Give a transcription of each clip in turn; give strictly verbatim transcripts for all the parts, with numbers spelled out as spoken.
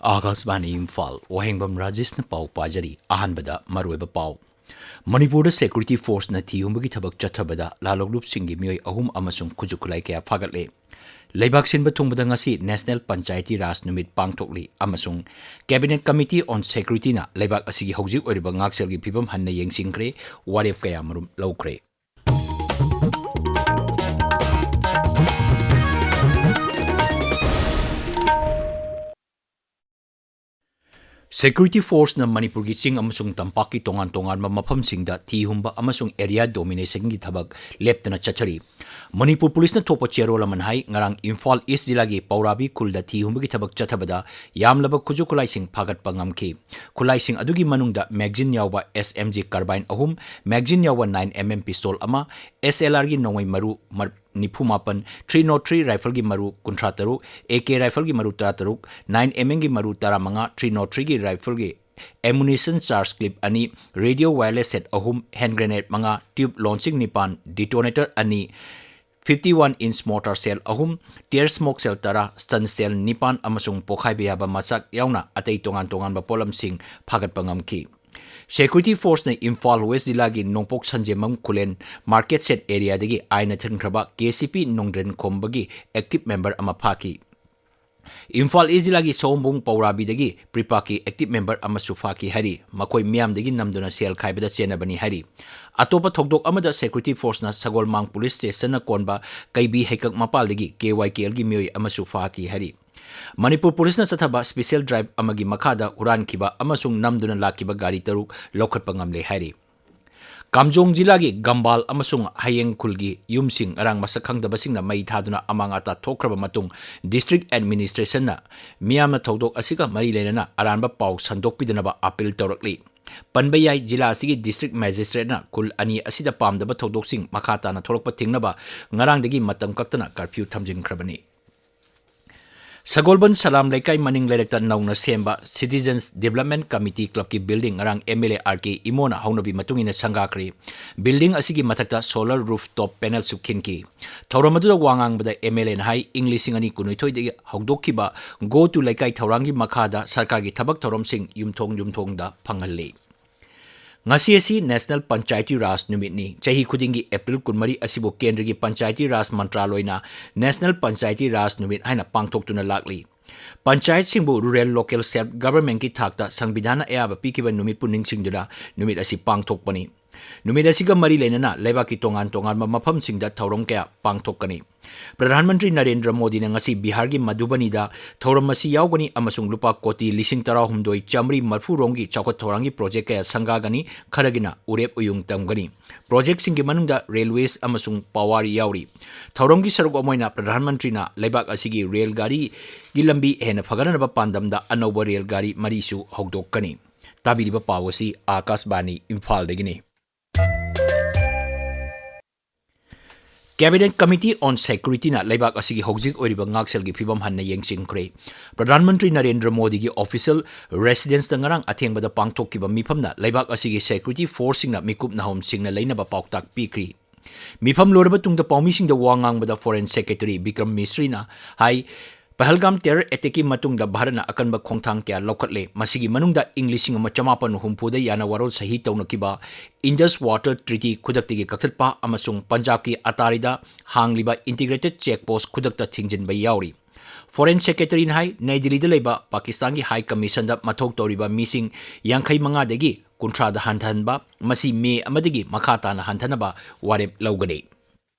ꯑꯥꯀꯥꯁꯕꯥꯅꯤ ꯏꯝꯐꯥꯜ, ꯋꯥꯍꯦꯡꯕꯝ ꯔꯥꯖꯦꯁꯅ ꯄꯥꯎ ꯄꯥꯖꯔꯤ꯫ ꯑꯍꯥꯟꯕꯗ ꯃꯔꯨꯑꯣꯏꯕ ꯄꯥꯎ꯫ ꯃꯅꯤꯄꯨꯔꯗ ꯁꯦꯀ꯭ꯌꯨꯔꯤꯇꯤ ꯐꯣꯔꯁꯅ ꯊꯤ ꯍꯨꯝꯕꯒꯤ ꯊꯕꯛ ꯆꯠꯊꯕꯗ ꯂꯥꯜꯂꯣꯛꯂꯨꯞꯁꯤꯡꯒꯤ ꯃꯤꯑꯣꯏ ꯑꯍꯨꯝ ꯑꯃꯁꯨꯡ ꯈꯨꯠꯁꯨ ꯈꯨꯠꯂꯥꯏ ꯀꯌꯥ ꯐꯥꯒꯠꯂꯦ꯫ ꯂꯩꯕꯥꯛ ꯁꯤꯟꯕ ꯊꯨꯡꯕꯗ ꯉꯁꯤ National Panchayati Raj ꯅꯨꯃꯤꯠ ꯄꯥꯡꯊꯣꯛꯂꯤ ꯑꯃꯁꯨꯡ Cabinet Committee on Security ꯅ ꯂꯩꯕꯥꯛ ꯑꯁꯤꯒꯤ ꯍꯧꯖꯤꯛ ꯑꯣꯏꯔꯤꯕ ꯉꯥꯛꯁꯦꯜꯒꯤ ꯐꯤꯕꯝ ꯍꯟꯅ ꯌꯦꯡꯁꯤꯟꯈ꯭ꯔꯦ, ꯋꯥꯔꯦꯞ ꯀꯌꯥ ꯃꯔꯨꯝ ꯂꯧꯈ꯭ꯔꯦ꯫ ꯁꯦꯀ꯭ꯌꯨꯔꯤꯇꯤ ꯐꯣꯔꯁꯅ ꯃꯅꯤꯄꯨꯔꯒꯤ ꯆꯤꯡ ꯑꯃꯁꯨꯡ ꯇꯝꯄꯥꯛꯀꯤ ꯇꯣꯉꯥꯟ ꯇꯣꯉꯥꯟꯕ ꯃꯐꯝꯁꯤꯡꯗ ꯊꯤ ꯍꯨꯝꯕ ꯑꯃꯁꯨꯡ ꯑꯦꯔꯤꯌꯥ ꯗꯣꯃꯤꯅꯦꯁꯟꯒꯤ ꯊꯕꯛ ꯂꯦꯞꯇꯅ ꯆꯠꯊꯔꯤ꯫ ꯃꯅꯤꯄꯨꯔ ꯄꯨꯂꯤꯁꯅ ꯊꯣꯛꯄ ꯆꯦꯔꯣꯜ ꯑꯃꯅ ꯍꯥꯏ, ꯉꯔꯥꯡ ꯏꯝꯐꯥꯜ ꯏꯁ ꯖꯤꯂꯥꯒꯤ ꯄꯧꯔꯥꯕꯤ ꯈꯨꯜꯗ ꯊꯤ ꯍꯨꯝꯕꯒꯤ ꯊꯕꯛ ꯆꯠꯊꯕꯗ ꯌꯥꯝꯂꯕ ꯈꯨꯠꯁꯨ ꯈꯨꯠꯂꯥꯏꯁꯤꯡ ꯐꯥꯒꯠꯄ ꯉꯝꯈꯤ꯫ ꯈꯨꯠꯂꯥꯏꯁꯤꯡ ꯑꯗꯨꯒꯤ ꯃꯅꯨꯡꯗ ꯃꯦꯒꯖꯤꯟ ꯌꯥꯎꯕ S M G carbine ꯑꯍꯨꯝ, ꯃꯦꯒꯖꯤꯟ ꯌꯥꯎꯕ nine M M pistol ꯑꯃ, S L R ꯒꯤ ꯅꯣꯡꯃꯩ ꯃꯔꯨ ꯃꯔ-, ꯅꯤꯐꯨ ꯃꯥꯄꯟ, three nought three rifle ꯒꯤ ꯃꯔꯨ ꯀꯨꯟꯊ꯭ꯔꯥ ꯇꯔꯨꯛ, A K rifle ꯒꯤ ꯃꯔꯨ ꯇꯔꯥ ꯇꯔꯨꯛ, nine M M ꯒꯤ ꯃꯔꯨ ꯇꯔꯥ ꯃꯉꯥ, three nought three ꯒꯤ rifle ꯒꯤ ammunition charge clip ꯑꯅꯤ, radio wireless set ꯑꯍꯨꯝ, hand grenade ꯃꯉꯥ, tube launching ꯅꯤꯄꯥꯟ, detonator ꯑꯅꯤ, fifty one inch mortar shell ꯑꯍꯨꯝ, tear smoke shell ꯇꯔꯥ, stun shell ꯅꯤꯄꯥꯟ ꯑꯃꯁꯨꯡ ꯄꯣꯈꯥꯏꯕ ꯌꯥꯕ ꯃꯆꯥꯛ ꯌꯥꯎꯅ ꯑꯇꯩ ꯇꯣꯉꯥꯟ ꯇꯣꯉꯥꯟꯕ ꯄꯣꯠꯂꯝꯁꯤꯡ ꯐꯥꯒꯠꯄ ꯉꯝꯈꯤ꯫ ꯁꯦꯀ꯭ꯌꯨꯔꯤꯇꯤ ꯐꯣꯔꯁꯅ ꯏꯝꯐꯥꯜ ꯋꯦꯁ ꯖꯤꯂꯥꯒꯤ ꯅꯣꯡꯄꯣꯛ ꯁꯟꯖꯦꯝꯕꯝ ꯈꯨꯂꯦꯟ market shed area ꯗꯒꯤ ꯑꯥꯏꯟꯅ ꯊꯤꯡꯈ꯭ꯔꯕ K C P ꯅꯣꯡꯗ꯭ꯔꯦꯟ ꯈꯣꯝꯕꯒꯤ active member ꯑꯃ ꯐꯥꯈꯤ꯫ ꯏꯝꯐꯥꯜ ꯏꯁ ꯖꯤꯂꯥꯒꯤ ꯁꯑꯣꯝꯕꯨꯡ ꯄꯧꯔꯥꯕꯤꯗꯒꯤ ꯄ꯭ꯔꯤꯄꯥꯛꯀꯤ active member ꯑꯃꯁꯨ ꯐꯥꯈꯤ ꯍꯥꯏꯔꯤ꯫ ꯃꯈꯣꯏ ꯃꯤꯌꯥꯝꯗꯒꯤ ꯅꯝꯗꯨꯅ ꯁꯦꯜ ꯈꯥꯏꯕꯗ ꯆꯦꯟꯅꯕꯅꯤ ꯍꯥꯏꯔꯤ꯫ ꯑꯇꯣꯞꯄ ꯊꯧꯗꯣꯛ ꯑꯃꯗ ꯁꯦꯀ꯭ꯌꯨꯔꯤꯇꯤ ꯐꯣꯔꯁꯅ ꯁꯒꯣꯜꯃꯥꯡ ꯄꯨꯂꯤꯁ ꯁ꯭ꯇꯦꯁꯟꯅ ꯀꯣꯟꯕ ꯀꯩꯕꯤ ꯍꯩꯀꯛ ꯃꯄꯥꯜꯗꯒꯤ K Y K L ꯒꯤ ꯃꯤꯑꯣꯏ ꯑꯃꯁꯨ ꯐꯥꯈꯤ ꯍꯥꯏꯔꯤ꯫ ꯃꯅꯤꯄꯨꯔ ꯄꯨꯂꯤꯁꯅ ꯆꯠꯊꯕ special drive ꯑꯃꯒꯤ ꯃꯈꯥꯗ ꯍꯨꯔꯥꯟꯈꯤꯕ ꯑꯃꯁꯨꯡ ꯅꯝꯗꯨꯅ ꯂꯥꯛꯈꯤꯕ ꯒꯥꯔꯤ ꯇꯔꯨꯛ ꯂꯧꯈꯠꯄ ꯉꯝꯂꯦ ꯍꯥꯏꯔꯤ꯫ ꯀꯥꯝꯖꯣꯡ ꯖꯤꯂꯥꯒꯤ ꯒꯝꯕꯥꯜ ꯑꯃꯁꯨꯡ ꯍꯌꯦꯡ ꯈꯨꯜꯒꯤ ꯌꯨꯝꯁꯤꯡ ꯉꯔꯥꯡ ꯃꯁꯛ ꯈꯪꯗꯕꯁꯤꯡꯅ ꯃꯩ ꯊꯥꯗꯨꯅ ꯑꯃꯥꯡ ꯑꯇꯥ ꯊꯣꯛꯈ꯭ꯔꯕ ꯃꯇꯨꯡ, district administration ꯅ ꯃꯤꯌꯥꯝꯅ ꯊꯧꯗꯣꯛ ꯑꯁꯤꯒ ꯃꯔꯤ ꯂꯩꯅꯅ ꯑꯔꯥꯟꯕ ꯄꯥꯎ ꯁꯟꯗꯣꯛꯄꯤꯗꯅꯕ appeal ꯇꯧꯔꯛꯂꯤ꯫ ꯄꯟꯕ ꯌꯥꯏ, ꯖꯤꯂꯥ ꯑꯁꯤꯒꯤ district magistrate ꯅ ꯈꯨꯜ ꯑꯅꯤ ꯑꯁꯤꯗ ꯄꯥꯝꯗꯕ ꯊꯧꯗꯣꯛꯁꯤꯡ ꯃꯈꯥ ꯇꯥꯅ ꯊꯣꯛꯂꯛꯄ ꯊꯤꯡꯅꯕ ꯉꯔꯥꯡꯗꯒꯤ ꯃꯇꯝ ꯀꯛꯇꯅ curfew ꯊꯝꯖꯤꯟꯈ꯭ꯔꯕꯅꯤ꯫ ꯁꯒꯣꯜꯕꯟ ꯁꯂꯥꯝ ꯂꯩꯀꯥꯏ ꯃꯅꯤꯡ ꯂꯩꯔꯛꯇ ꯅꯧꯅ ꯁꯦꯝꯕ Citizens Development Committee Clubꯀꯤ building ꯉꯔꯥꯡ M L A R K ꯏꯃꯣꯅ ꯍꯧꯅꯕꯤ ꯃꯇꯨꯡ ꯏꯟꯅ ꯁꯪꯒꯥꯈ꯭ꯔꯦ꯫ Building ꯑꯁꯤꯒꯤ ꯃꯊꯛꯇ solar rooftop panelꯁꯨ ꯈꯤꯟꯈꯤ꯫ ꯊꯧꯔꯝ ꯑꯗꯨꯗ ꯋꯥ ꯉꯥꯡꯕꯗ M L Aꯅ ꯍꯥꯏ, ꯏꯪ ꯂꯤꯁꯤꯡ ꯑꯅꯤ ꯀꯨꯟꯅꯤꯊꯣꯏꯗꯒꯤ ꯍꯧꯗꯣꯛꯈꯤꯕ Go to ꯂꯩꯀꯥꯏ ꯊꯧꯔꯥꯡꯒꯤ ꯃꯈꯥꯗ ꯁꯔꯀꯥꯔꯒꯤ ꯊꯕꯛ ꯊꯧꯔꯝꯁꯤꯡ ꯌꯨꯝꯊꯣꯡ ꯌꯨꯝꯊꯣꯡꯗ ꯐꯪꯍꯜꯂꯤ꯫ ꯉꯁꯤ ꯑꯁꯤ National Panchayati Raj ꯅꯨꯃꯤꯠꯅꯤ꯫ ꯆꯍꯤ ꯈꯨꯗꯤꯡꯒꯤ April ꯀꯨꯟꯃꯔꯤ ꯑꯁꯤꯕꯨ ꯀꯦꯟꯗ꯭ꯔꯒꯤ Panchayati Raj ꯃꯟꯇ꯭ꯔꯥꯂꯣꯏꯅ National Panchayati Raj ꯅꯨꯃꯤꯠ ꯍꯥꯏꯅ ꯄꯥꯡꯊꯣꯛꯇꯨꯅ ꯂꯥꯛꯂꯤ꯫ ꯄꯟꯆꯥꯌꯠꯁꯤꯡꯕꯨ Rural Local Self Governmentꯀꯤ ꯊꯥꯛꯇ ꯁꯪꯕꯤꯙꯥꯟꯅ ꯑꯌꯥꯕ ꯄꯤꯈꯤꯕ ꯅꯨꯃꯤꯠꯄꯨ ꯅꯤꯡꯁꯤꯡꯗꯨꯅ ꯅꯨꯃꯤꯠ ꯑꯁꯤ ꯄꯥꯡꯊꯣꯛꯄꯅꯤ꯫ ꯅꯨꯃꯤꯠ ꯑꯁꯤꯒ ꯃꯔꯤ ꯂꯩꯅꯅ ꯂꯩꯕꯥꯛꯀꯤ ꯇꯣꯉꯥꯟ ꯇꯣꯉꯥꯟꯕ ꯃꯐꯝꯁꯤꯡꯗ ꯊꯧꯔꯝ ꯀꯌꯥ ꯄꯥꯡꯊꯣꯛꯀꯅꯤ꯫ ꯄ꯭ꯔꯙꯥꯟ ꯃꯟꯇ꯭ꯔꯤ ꯅꯔꯦꯟꯗ꯭ꯔ ꯃꯣꯗꯤꯅ ꯉꯁꯤ ꯕꯤꯍꯥꯔꯒꯤ ꯃꯙꯨꯕꯅꯤꯗ ꯊꯧꯔꯝ ꯑꯁꯤ ꯌꯥꯎꯒꯅꯤ ꯑꯃꯁꯨꯡ ꯂꯨꯄꯥ ꯀꯣꯇꯤ ꯂꯤꯁꯤꯡ ꯇꯔꯥꯍꯨꯝꯗꯣꯏ ꯆꯥꯃꯔꯤ ꯃꯔꯐꯨ ꯔꯣꯝꯒꯤ ꯆꯥꯎꯈꯠ ꯊꯧꯔꯥꯡꯒꯤ project ꯀꯌꯥ ꯁꯪꯒꯥꯒꯅꯤ, ꯈꯔꯒꯤꯅ ꯎꯔꯦꯞ ꯎꯌꯨꯡ ꯇꯝꯒꯅꯤ꯫ Projectꯁꯤꯡꯒꯤ ꯃꯅꯨꯡꯗ railways ꯑꯃꯁꯨꯡ power ꯌꯥꯎꯔꯤ꯫ ꯊꯧꯔꯝꯒꯤ ꯁꯔꯨꯛ ꯑꯃ ꯑꯣꯏꯅ ꯄ꯭ꯔꯙꯥꯟ ꯃꯟꯇ꯭ꯔꯤꯅ ꯂꯩꯕꯥꯛ ꯑꯁꯤꯒꯤ ꯔꯦꯜ ꯒꯥꯔꯤꯒꯤ ꯂꯝꯕꯤ ꯍꯦꯟꯅ ꯐꯒꯠꯅꯅꯕ ꯄꯥꯟꯗꯝꯗ ꯑꯅꯧꯕ ꯔꯦꯜ ꯒꯥꯔꯤ ꯃꯔꯤꯁꯨ ꯍꯧꯗꯣꯛꯀꯅꯤ꯫ ꯇꯥꯕꯤꯔꯤꯕ ꯄꯥꯎ ꯑꯁꯤ ꯑꯥꯀꯥꯁꯕꯥꯅꯤ ꯏꯝꯐꯥꯜꯗꯒꯤꯅꯤ꯫ Cabinet Committee on Securityꯅ ꯂꯩꯕꯥꯛ ꯑꯁꯤꯒꯤ ꯍꯧꯖꯤꯛ ꯑꯣꯏꯔꯤꯕ ꯉꯥꯛꯁꯦꯜꯒꯤ ꯐꯤꯕꯝ ꯍꯟꯅ ꯌꯦꯡꯁꯤꯟꯈ꯭ꯔꯦ꯫ ꯄ꯭ꯔꯙꯥꯟ ꯃꯟꯇ꯭ꯔꯤ ꯅꯔꯦꯟꯗ꯭ꯔ ꯃꯣꯗꯤꯒꯤ official residenceꯇ ꯉꯔꯥꯡ ꯑꯊꯦꯡꯕꯗ ꯄꯥꯡꯊꯣꯛꯈꯤꯕ ꯃꯤꯐꯝꯅ ꯂꯩꯕꯥꯛ ꯑꯁꯤꯒꯤ security forceꯁꯤꯡꯅ ꯃꯤꯀꯨꯞ ꯅꯥꯍꯨꯝ ꯁꯤꯡꯅ ꯂꯩꯅꯕ ꯄꯥꯎꯇꯥꯛ ꯄꯤꯈ꯭ꯔꯤ꯫ ꯃꯤꯐꯝ ꯂꯣꯏꯔꯕ ꯇꯨꯡꯗ ꯄꯥꯎꯃꯤꯁꯤꯡꯗ ꯋꯥ ꯉꯥꯡꯕꯗ Foreign Secretary ꯕꯤꯀ꯭ꯔꯝ ꯃꯤꯁ꯭ꯔꯤꯅ ꯍꯥꯏ, ꯄꯍꯜꯒꯥꯝ terror attackꯀꯤ ꯃꯇꯨꯡꯗ ꯚꯥꯔꯠꯅ ꯑꯀꯟꯕ ꯈꯣꯡꯊꯥꯡ ꯀꯌꯥ ꯂꯧꯈꯠꯂꯦ꯫ ꯃꯁꯤꯒꯤ ꯃꯅꯨꯡꯗ ꯏꯪ ꯂꯤꯁꯤꯡ ꯑꯃ ꯆꯃꯥꯄꯟ ꯍꯨꯝꯐꯨꯗ ꯌꯥꯅ ꯋꯥꯔꯣꯜ ꯁꯍꯤ ꯇꯧꯅꯈꯤꯕ Indus Water Treaty ꯈꯨꯗꯛꯇꯒꯤ ꯀꯛꯊꯠꯄ ꯑꯃꯁꯨꯡ ꯄꯟꯖꯥꯕꯀꯤ ꯑꯇꯥꯔꯤꯗ ꯍꯥꯡꯂꯤꯕ integrated check post ꯈꯨꯗꯛꯇ ꯊꯤꯡꯖꯤꯟꯕ ꯌꯥꯎꯔꯤ꯫ Foreign Secretaryꯅ ꯍꯥꯏ, ꯅꯩ ꯗꯤꯜꯂꯤꯗ ꯂꯩꯕ ꯄꯥꯀꯤꯁꯇꯥꯟꯒꯤ High Commissionꯗ ꯃꯊꯧ ꯇꯧꯔꯤꯕ ꯃꯤꯁꯤꯡ ꯌꯥꯡꯈꯩ ꯃꯉꯥꯗꯒꯤ ꯀꯨꯟꯊ꯭ꯔꯥꯗ ꯍꯟꯊꯍꯟꯕ, ꯃꯁꯤ ꯃꯦ ꯑꯃꯗꯒꯤ ꯃꯈꯥ ꯇꯥꯅ ꯍꯟꯊꯅꯕ ꯋꯥꯔꯦꯞ ꯂꯧꯒꯅꯤ꯫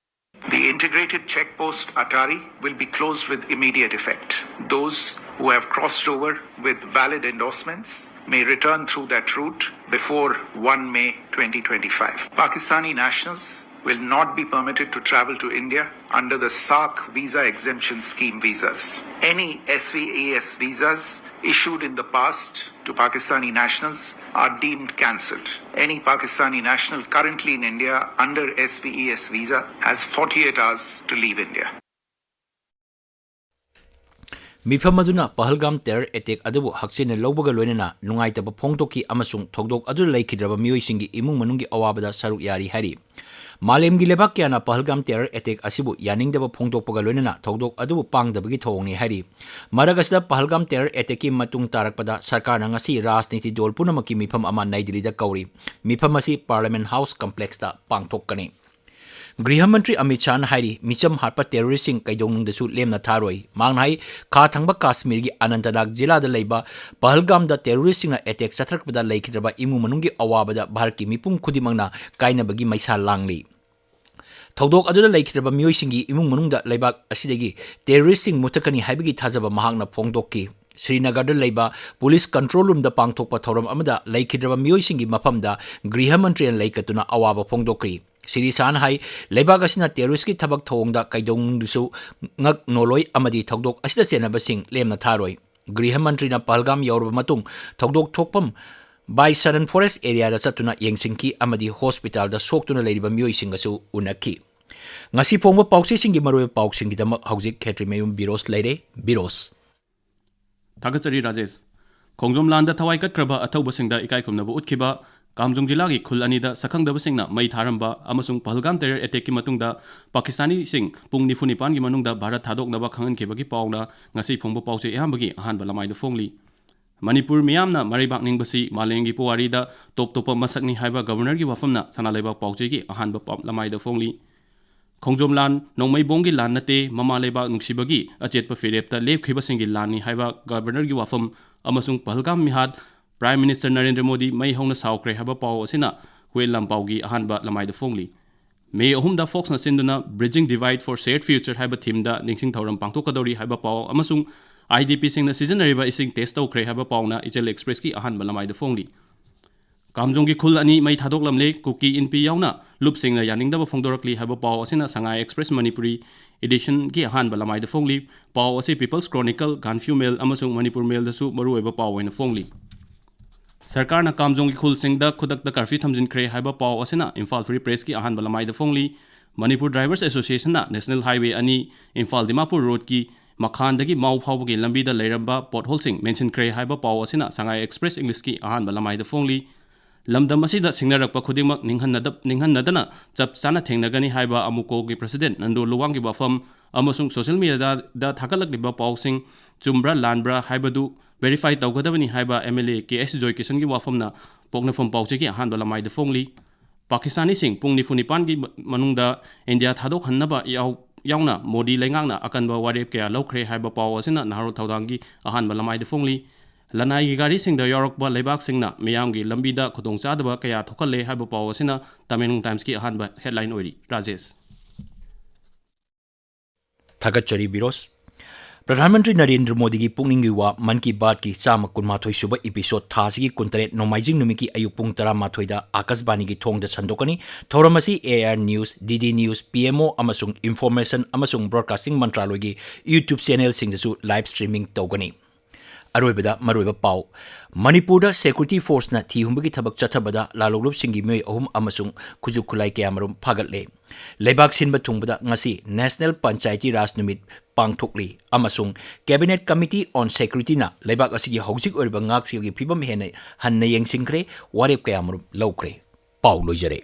The integrated check post Atari will be closed with immediate effect. Those who have crossed over with valid endorsements may return through that route before one May twenty twenty-five. Pakistani nationals will not be permitted to travel to India under the SAARC visa exemption scheme visas. Any SVES visas issued in the past to Pakistani nationals are deemed cancelled. Any Pakistani national currently in India under SVES visa has forty-eight hours to leave India. ꯃꯤꯐꯝ ꯑꯗꯨꯅ ꯄꯍꯜꯒꯥꯝ terror attack ꯑꯗꯨꯕꯨ ꯍꯛꯆꯤꯟꯅ ꯂꯧꯕꯒ ꯂꯣꯏꯅꯅ ꯅꯨꯡꯉꯥꯏꯇꯕ ꯐꯣꯡꯗꯣꯛꯈꯤ ꯑꯃꯁꯨꯡ ꯊꯧꯗꯣꯛ ꯑꯗꯨꯗ ꯂꯩꯈꯤꯗ꯭ꯔꯕ ꯃꯤꯑꯣꯏꯁꯤꯡꯒꯤ ꯏꯃꯨꯡ ꯃꯅꯨꯡꯒꯤ ꯑꯋꯥꯕꯗ ꯁꯔꯨꯛ ꯌꯥꯔꯤ ꯍꯥꯏꯔꯤ꯫ ꯃꯥꯂꯦꯝꯒꯤ ꯂꯩꯕꯥꯛ ꯀꯌꯥꯅ ꯄꯍꯜꯒꯥꯝ terror attack ꯑꯁꯤꯕꯨ ꯌꯥꯅꯤꯡꯗꯕ ꯐꯣꯡꯗꯣꯛꯄꯒ ꯂꯣꯏꯅꯅ ꯊꯧꯗꯣꯛ ꯑꯗꯨꯕꯨ ꯄꯥꯡꯗꯕꯒꯤ ꯊꯧꯑꯣꯡꯅꯤ ꯍꯥꯏꯔꯤ꯫ ꯃꯔꯛ ꯑꯁꯤꯗ ꯄꯍꯜꯒꯥꯝ terror attackꯀꯤ ꯃꯇꯨꯡ ꯇꯥꯔꯛꯄꯗ ꯁꯔꯀꯥꯔꯅ ꯉꯁꯤ ꯔꯥꯖꯅꯤꯇꯤ ꯗꯣꯜ ꯄꯨꯝꯅꯃꯛꯀꯤ ꯃꯤꯐꯝ ꯑꯃ ꯅꯩ ꯗꯤꯜꯂꯤꯗ ꯀꯧꯔꯤ꯫ ꯃꯤꯐꯝ ꯑꯁꯤ Parliament House complexꯇ ꯄꯥꯡꯊꯣꯛꯀꯅꯤ꯫ ꯒ꯭ꯔꯤꯍ ꯃꯟꯇ꯭ꯔꯤ ꯑꯃꯤꯠ ꯁꯥꯍꯅ ꯍꯥꯏꯔꯤ, ꯃꯤꯆꯝ ꯍꯥꯠꯄ terroristꯁꯤꯡ ꯀꯩꯗꯧꯅꯨꯡꯗꯁꯨ ꯂꯦꯝꯅ ꯊꯥꯔꯣꯏ꯫ ꯃꯍꯥꯛꯅ ꯍꯥꯏ, ꯈꯥ ꯊꯪꯕ ꯀꯥꯁꯃꯤꯔꯒꯤ ꯑꯅꯟꯇꯅꯥꯒ ꯖꯤꯂꯥꯗ ꯂꯩꯕ ꯄꯍꯜꯒꯥꯝꯗ terroristꯁꯤꯡꯅ attack ꯆꯠꯊꯔꯛꯄꯗ ꯂꯩꯈꯤꯗ꯭ꯔꯕ ꯏꯃꯨꯡ ꯃꯅꯨꯡꯒꯤ ꯑꯋꯥꯕꯗ ꯚꯥꯔꯠꯀꯤ ꯃꯤꯄꯨꯝ ꯈꯨꯗꯤꯡꯃꯛꯅ ꯀꯥꯏꯅꯕꯒꯤ ꯃꯩꯁꯥ ꯂꯥꯡꯂꯤ꯫ ꯊꯧꯗꯣꯛ ꯑꯗꯨꯗ ꯂꯩꯈꯤꯗ꯭ꯔꯕ ꯃꯤꯑꯣꯏꯁꯤꯡꯒꯤ ꯏꯃꯨꯡ ꯃꯅꯨꯡꯗ ꯂꯩꯕꯥꯛ ꯑꯁꯤꯗꯒꯤ terroristꯁꯤꯡ ꯃꯨꯠꯊꯠꯀꯅꯤ ꯍꯥꯏꯕꯒꯤ ꯊꯥꯖꯕ ꯃꯍꯥꯛꯅ ꯐꯣꯡꯗꯣꯛꯈꯤ꯫ ꯁ꯭ꯔꯤꯅꯒꯔꯗ ꯂꯩꯕ police control roomꯗ ꯄꯥꯡꯊꯣꯛꯄ ꯊꯧꯔꯝ ꯑꯃꯗ ꯂꯩꯈꯤꯗ꯭ꯔꯕ ꯃꯤꯑꯣꯏꯁꯤꯡꯒꯤ ꯃꯐꯝꯗ ꯒ꯭ꯔꯤꯍ ꯃꯟꯇ꯭ꯔꯤꯅ ꯂꯩꯀꯠꯇꯨꯅ ꯑꯋꯥꯕ ꯐꯣꯡꯗꯣꯛꯈ꯭ꯔꯤ꯫ ꯁ꯭ꯔꯤ ꯁꯥꯍꯅ ꯍꯥꯏ, ꯂꯩꯕꯥꯛ ꯑꯁꯤꯅ terroristꯀꯤ ꯊꯕꯛ ꯊꯧꯑꯣꯡꯗ ꯀꯩꯗꯧꯅꯨꯡꯗꯁꯨ ꯉꯛ ꯅꯣꯂꯣꯏ ꯑꯃꯗꯤ ꯊꯧꯗꯣꯛ ꯑꯁꯤꯗ ꯆꯦꯟꯅꯕꯁꯤꯡ ꯂꯦꯝꯅ ꯊꯥꯔꯣꯏ꯫ ꯒ꯭ꯔꯤꯍ ꯃꯟꯇ꯭ꯔꯤꯅ ꯄꯍꯜꯒꯥꯝ ꯌꯧꯔꯕ ꯃꯇꯨꯡ ꯊꯧꯗꯣꯛ ꯊꯣꯛꯐꯝ ꯕꯥꯏꯁꯥꯔꯟ forest areaꯗ ꯆꯠꯇꯨꯅ ꯌꯦꯡꯁꯤꯟꯈꯤ ꯑꯃꯗꯤ hospitalꯗ ꯁꯣꯛꯇꯨꯅ ꯂꯩꯔꯤꯕ ꯃꯤꯑꯣꯏꯁꯤꯡꯒꯁꯨ ꯎꯅꯈꯤ꯫ ꯉꯁꯤ ꯐꯣꯡꯕ ꯄꯥꯎꯆꯦꯁꯤꯡꯒꯤ ꯃꯔꯨꯑꯣꯏꯕ ꯄꯥꯎꯁꯤꯡꯒꯤꯗꯃꯛ ꯍꯧꯖꯤꯛ ꯈꯦꯇ꯭ꯔꯤꯃꯌꯨꯝ ꯕꯤꯔꯣꯁ ꯂꯩꯔꯦ꯫ ꯕꯤꯔꯣꯁ꯫ ꯊꯥꯒꯠꯆꯔꯤ ꯔꯥꯖꯦꯁ꯫ ꯈꯣꯡꯖꯣꯝ ꯂꯥꯟꯗ ꯊꯋꯥꯏ ꯀꯠꯈ꯭ꯔꯕ ꯑꯊꯧꯕꯁꯤꯡꯗ ꯏꯀꯥꯏ ꯈꯨꯝꯅꯕ ꯎꯠꯈꯤꯕ, ꯀꯥꯝꯖꯣꯡ ꯖꯤꯂꯥꯒꯤ ꯈꯨꯜ ꯑꯅꯤꯗ ꯁꯛꯈꯪꯗꯕꯁꯤꯡꯅ ꯃꯩ ꯊꯥꯔꯝꯕ ꯑꯃꯁꯨꯡ ꯄꯍꯜꯒꯥꯝ terror attackꯀꯤ ꯃꯇꯨꯡꯗ ꯄꯥꯀꯤꯁꯇꯥꯅꯤꯁꯤꯡ ꯄꯨꯡ ꯅꯤꯐꯨ ꯅꯤꯄꯥꯟꯒꯤ ꯃꯅꯨꯡꯗ ꯚꯥꯔꯠ ꯊꯥꯗꯣꯛꯅꯕ ꯈꯪꯍꯟꯈꯤꯕꯒꯤ ꯄꯥꯎꯅ ꯉꯁꯤ ꯐꯣꯡꯕ ꯄꯥꯎꯆꯦ ꯑꯌꯥꯝꯕꯒꯤ ꯑꯍꯥꯟꯕ ꯂꯃꯥꯏꯗ ꯐꯣꯡꯂꯤ꯫ ꯃꯅꯤꯄꯨꯔ ꯃꯤꯌꯥꯝꯅ ꯃꯔꯩꯕꯥꯛ ꯅꯤꯡꯕꯁꯤ ꯃꯥꯂꯦꯝꯒꯤ ꯄꯨꯋꯥꯔꯤꯗ ꯇꯣꯞ ꯇꯣꯞꯄ ꯃꯁꯛꯅꯤ ꯍꯥꯏꯕ Governorꯒꯤ ꯋꯥꯐꯝꯅ ꯁꯅꯥ ꯂꯩꯕꯥꯛ ꯄꯥꯎꯆꯦꯒꯤ ꯑꯍꯥꯟꯕ ꯄꯥꯎ ꯂꯃꯥꯏꯗ ꯐꯣꯡꯂꯤ꯫ ꯈꯣꯡꯖꯣꯝ ꯂꯥꯟ ꯅꯣꯡꯃꯩ ꯕꯣꯝꯒꯤ ꯂꯥꯟ ꯅꯠꯇꯦ, ꯃꯃꯥ ꯂꯩꯕꯥꯛ ꯅꯨꯡꯁꯤꯕꯒꯤ ꯑꯆꯦꯠꯄ ꯐꯤꯔꯦꯞꯇ ꯂꯦꯞꯈꯤꯕꯁꯤꯡꯒꯤ ꯂꯥꯟꯅꯤ ꯍꯥꯏꯕ Governorꯒꯤ ꯋꯥꯐꯝ ꯑꯃꯁꯨꯡ ꯄꯍꯜꯒꯥꯝ ꯃꯤꯍꯥꯠ Prime Minister ꯅꯔꯦꯟꯗ꯭ꯔ ꯃꯣꯗꯤ ꯃꯩ ꯍꯧꯅ ꯁꯥꯎꯈ꯭ꯔꯦ ꯍꯥꯏꯕ ꯄꯥꯎ ꯑꯁꯤꯅ ꯍꯨꯌꯦꯟ ꯂꯥꯟꯄꯥꯎꯒꯤ ꯑꯍꯥꯟꯕ ꯂꯃꯥꯏꯗ ꯐꯣꯡꯂꯤ꯫ ꯃꯦ ꯑꯍꯨꯝꯗ Foxꯅ ꯁꯤꯟꯗꯨꯅ Bridging Divide for Shared Future ꯍꯥꯏꯕ themeꯗ ꯅꯤꯡꯁꯤꯡ ꯊꯧꯔꯝ ꯄꯥꯡꯊꯣꯛꯀꯗꯧꯔꯤ ꯍꯥꯏꯕ ꯄꯥꯎ ꯑꯃꯁꯨꯡ IDPꯁꯤꯡꯅ ꯁꯤꯖꯤꯟꯅꯔꯤꯕ ꯏꯁꯤꯡ test ꯇꯧꯈ꯭ꯔꯦ ꯍꯥꯏꯕ ꯄꯥꯎꯅ ꯏꯆꯦꯜ Expressꯀꯤ ꯑꯍꯥꯟꯕ ꯂꯃꯥꯏꯗ ꯐꯣꯡꯂꯤ꯫ ꯀꯥꯝꯖꯣꯡꯒꯤ ꯈꯨꯜ ꯑꯅꯤ ꯃꯩ ꯊꯥꯗꯣꯛꯂꯝꯂꯦ, ꯀꯨꯀꯤ ꯏꯟꯄꯤ ꯌꯥꯎꯅ ꯂꯨꯞꯁꯤꯡꯅ ꯌꯥꯅꯤꯡꯗꯕ ꯐꯣꯡꯗꯣꯔꯛꯂꯤ ꯍꯥꯏꯕ ꯄꯥꯎ ꯑꯁꯤꯅ Sangai Express Manipuri editionꯒꯤ ꯑꯍꯥꯟꯕ ꯂꯃꯥꯏꯗ ꯐꯣꯡꯂꯤ꯫ ꯄꯥꯎ ꯑꯁꯤ People's Chronicle, Gaanphiu Mail ꯑꯃꯁꯨꯡ Manipur Mailꯗꯁꯨ ꯃꯔꯨꯑꯣꯏꯕ ꯄꯥꯎ ꯑꯣꯏꯅ ꯐꯣꯡꯂꯤ꯫ ꯁꯔꯀꯥꯔꯅ ꯀꯥꯝꯖꯣꯡꯒꯤ ꯈꯨꯜꯁꯤꯡꯗ ꯈꯨꯗꯛꯇ curfew ꯊꯝꯖꯤꯟꯈ꯭ꯔꯦ ꯍꯥꯏꯕ ꯄꯥꯎ ꯑꯁꯤꯅ Imphal Free Pressꯀꯤ ꯑꯍꯥꯟꯕ ꯂꯃꯥꯏꯗ ꯐꯣꯡꯂꯤ꯫ Manipur Drivers Associationꯅ National Highway ꯑꯅꯤ, Imphal Dimapur roadꯀꯤ ꯃꯈꯥꯟꯗꯒꯤ ꯃꯥꯎ ꯐꯥꯎꯕꯒꯤ ꯂꯝꯕꯤꯗ ꯂꯩꯔꯝꯕ ꯄꯣꯠꯍꯣꯜꯁꯤꯡ ꯃꯦꯟꯁꯤꯟꯈ꯭ꯔꯦ ꯍꯥꯏꯕ ꯄꯥꯎ ꯑꯁꯤꯅ ꯁꯉꯥꯏ ꯑꯦꯛꯁꯄ꯭ꯔꯦꯁ ꯏꯪꯂꯤꯁꯀꯤ ꯑꯍꯥꯟꯕ ꯂꯃꯥꯏꯗ ꯐꯣꯡꯂꯤ꯫ ꯂꯝꯗꯝ ꯑꯁꯤꯗ ꯁꯤꯡꯅꯔꯛꯄ ꯈꯨꯗꯤꯡꯃꯛ ꯅꯤꯡꯍꯟꯅꯗ-, ꯅꯤꯡꯍꯟꯅꯗꯅ ꯆꯞ ꯆꯥꯅ ꯊꯦꯡꯅꯒꯅꯤ ꯍꯥꯏꯕ ꯑꯃꯨꯀꯣꯒꯤ ꯄ꯭ꯔꯁꯤꯗꯦꯟꯠ ꯅꯟꯗꯣ ꯂꯨꯋꯥꯡꯒꯤ ꯋꯥꯐꯝ ꯑꯃꯁꯨꯡ ꯁꯣꯁꯤꯌꯦꯜ ꯃꯤꯗꯤꯌꯥꯗ ꯊꯥꯒꯠꯂꯛꯂꯤꯕ ꯄꯥꯎꯁꯤꯡ ꯆꯨꯝꯕ꯭ꯔꯥ ꯂꯥꯟꯕ꯭ꯔꯥ ꯍꯥꯏꯕꯗꯨ ꯚꯦꯔꯤꯐꯥꯏ ꯇꯧꯒꯗꯕꯅꯤ ꯍꯥꯏꯕ ꯑꯦꯝ ꯑꯦꯜ ꯑꯦ ꯀꯦ ꯑꯦꯁ ꯖꯣꯏꯀꯤꯁꯟꯒꯤ ꯋꯥꯐꯝꯅ ꯄꯣꯛꯅꯐꯝ ꯄꯥꯎꯆꯦꯒꯤ ꯑꯍꯥꯟꯕ ꯂꯃꯥꯏꯗ ꯐꯣꯡꯂꯤ꯫ ꯄꯥꯀꯤꯁꯇꯥꯅꯤꯁꯤꯡ ꯄꯨꯡ ꯅꯤꯐꯨ ꯅꯤꯄꯥꯟꯒꯤ ꯃ-, ꯃꯅꯨꯡꯗ ꯏꯟꯗꯤꯌꯥ ꯊꯥꯗꯣꯛꯍꯟꯅꯕ ꯌꯥꯎ-, ꯌꯥꯎꯅ ꯃꯣꯗꯤ ꯂꯩꯉꯥꯛꯅ ꯑꯀꯟꯕ ꯋꯥꯔꯦꯞ ꯀꯌꯥ ꯂꯧꯈ꯭ꯔꯦ ꯍꯥꯏꯕ ꯄꯥꯎ ꯑꯁꯤꯅ ꯅꯍꯥꯔꯣꯜ ꯊꯧꯗꯥꯡꯒꯤ ꯑꯍꯥꯟꯕ ꯂꯃꯥꯏꯗ ꯐꯣꯡꯂꯤ꯫ ꯂꯅꯥꯏꯒꯤ ꯒꯥꯔꯤꯁꯤꯡꯗ ꯌꯥꯎꯔꯛꯄ ꯂꯩꯕꯥꯛꯁꯤꯡꯅ ꯃꯤꯌꯥꯝꯒꯤ ꯂꯝꯕꯤꯗ ꯈꯨꯗꯣꯡꯆꯥꯗꯕ ꯀꯌꯥ ꯊꯣꯛꯍꯜꯂꯦ ꯍꯥꯏꯕ ꯄꯥꯎ ꯑꯁꯤꯅ ꯇꯃꯦꯡꯂꯣꯡ ꯇꯥꯏꯝꯁꯀꯤ ꯑꯍꯥꯟꯕ ꯍꯦꯗꯂꯥꯏꯟ ꯑꯣꯏꯔꯤ꯫ ꯔꯥꯖꯦꯁ꯫ ꯊꯥꯒꯠꯆꯔꯤ ꯕꯤꯔꯣꯁ꯫ ꯄ꯭ꯔꯙꯥꯟ ꯃꯟꯇ꯭ꯔꯤ ꯅꯔꯦꯟꯗ꯭ꯔ ꯃꯣꯗꯤꯒꯤ ꯄꯨꯛꯅꯤꯡꯒꯤ ꯋꯥ ꯃꯟ ꯀꯤ ꯕꯥꯠꯀꯤ ꯆꯥꯝꯃ ꯀꯨꯟꯃꯥꯊꯣꯏ ꯁꯨꯕ ꯏꯄꯤꯁꯣꯗ ꯊꯥꯁꯤꯒꯤ ꯀꯨꯟꯇꯔꯦꯠ ꯅꯣꯡꯃꯥꯏꯖꯤꯡ ꯅꯨꯃꯤꯠꯀꯤ ꯑꯌꯨꯛ ꯄꯨꯡ ꯇꯔꯥꯃꯥꯊꯣꯏꯗ ꯑꯥꯀꯥꯁꯕꯥꯅꯤꯒꯤ ꯊꯣꯡꯗ ꯁꯟꯗꯣꯛꯀꯅꯤ꯫ ꯊꯧꯔꯝ ꯑꯁꯤ A I R news, D D news, P M O ꯑꯃꯁꯨꯡ ꯏꯟꯐꯣꯔꯃꯦꯁꯟ ꯑꯃꯁꯨꯡ ꯕ꯭ꯔꯣꯗꯀꯥꯁꯇꯤꯡ ꯃꯟꯇ꯭ꯔꯥꯂꯣꯏꯒꯤ YouTube ꯆꯦꯅꯦꯜꯁꯤꯡꯗꯁꯨ ꯂꯥꯏꯚ ꯁ꯭ꯇ꯭ꯔꯤꯃꯤꯡ ꯇꯧꯒꯅꯤ꯫ ꯑꯔꯣꯏꯕꯗ ꯃꯔꯨꯑꯣꯏꯕ ꯄꯥꯎ꯫ ꯃꯅꯤꯄꯨꯔꯗ ꯁꯦꯀ꯭ꯌꯨꯔꯤꯇꯤ ꯐꯣꯔꯁꯅ ꯊꯤ ꯍꯨꯝꯕꯒꯤ ꯊꯕꯛ ꯆꯠꯊꯕꯗ ꯂꯥꯜꯍꯧꯂꯨꯞꯁꯤꯡꯒꯤ ꯃꯤꯑꯣꯏ ꯑꯍꯨꯝ ꯑꯃꯁꯨꯡ ꯈꯨꯠꯁꯨ ꯈꯨꯠꯂꯥꯏ ꯀꯌꯥꯃꯔꯨꯝ ꯐꯥꯒꯠꯂꯦ꯫ ꯂꯩꯕꯥꯛ ꯁꯤꯟꯕ ꯊꯨꯡꯕꯗ ꯉꯁꯤ National Panchayati Raj ꯅꯨꯃꯤꯠ ꯄꯥꯡꯊꯣꯛꯂꯤ ꯑꯃꯁꯨꯡ Cabinet Committee on Security ꯅ ꯂꯩꯕꯥꯛ ꯑꯁꯤꯒꯤ ꯍꯧꯖꯤꯛ ꯑꯣꯏꯔꯤꯕ ꯉꯥꯛꯁꯦꯜꯒꯤ ꯐꯤꯕꯝ ꯍꯦꯟꯅ ꯍꯟꯅ ꯌꯦꯡꯁꯤꯟꯈ꯭ꯔꯦ, ꯋꯥꯔꯦꯞ ꯀꯌꯥꯃꯔꯨꯝ ꯂꯧꯈ꯭ꯔꯦ꯫ ꯄꯥꯎ ꯂꯣꯏꯖꯔꯦ꯫